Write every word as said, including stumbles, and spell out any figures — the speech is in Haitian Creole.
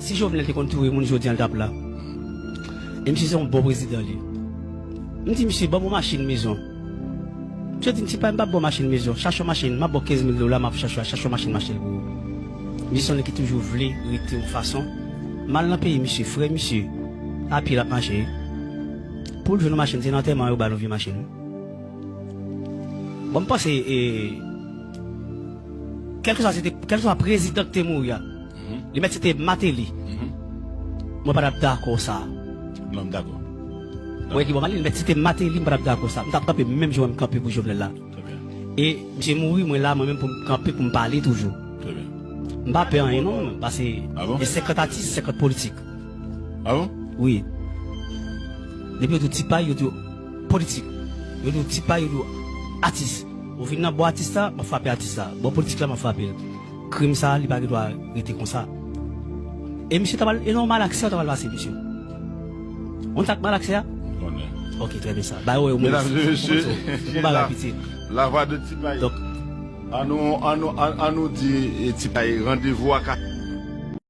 Si Jovenel te konn toure moun jodi a, l t ap la. E misye se yon bon prezidan, li. M di misye, "Ban m yon machin mezon." Misye di m, "Ti pay, m p ap ba w machin mezon. Chache yon machin, m ap ba w kenz mil dola, m ap chache, chache yon machin, m achte l pou ou." Misye se yon nèg ki toujou vle rete yon fason. M al nan peyi misye, frè misye, a pye l ap mache. Pou l jwenn yon machin, se nan antèman yo ba l yon vye machin. Bon, m panse, e, kèlkeswa se te, kèlkeswa prezidan ki te mouri a, li mèt se te Martelly, mwen pa t ap dakò sa. Non, m dakò. Mwen ki bon, Martelly, li mèt se te Martelly, m pa t ap dakò sa. M t ap kanpe menm jan m kanpe pou Jovenel la. Trè byen. E misye mouri, mwen la, mwen menm pou m kanpe, pou m pale toujou. Trè byen. M pa pè anyen non, paske Ah bon? E senkant atis, senkant politik. Ah bon? Wi. Depi yo di w Ti Pay, yo di w politik. Yo di w Ti Pay, yo di w atis. Ou vin nan bò atis la, m ap frape atis la. Bò politik la, m ap frape l. Krim sa, li pa gen dwa rete konsa. E misye ta pral, e nan yon malaksè, ta pral pase misye. Ou konn sa k malaksè a? M konnen. Ok, trè byen sa. Ba yo, yo, Medam e mesye, yon bagay piti. La voix de Ti Pay. Donk, An nou, an nou, an, an nou di e, Ti Pay randevou a ka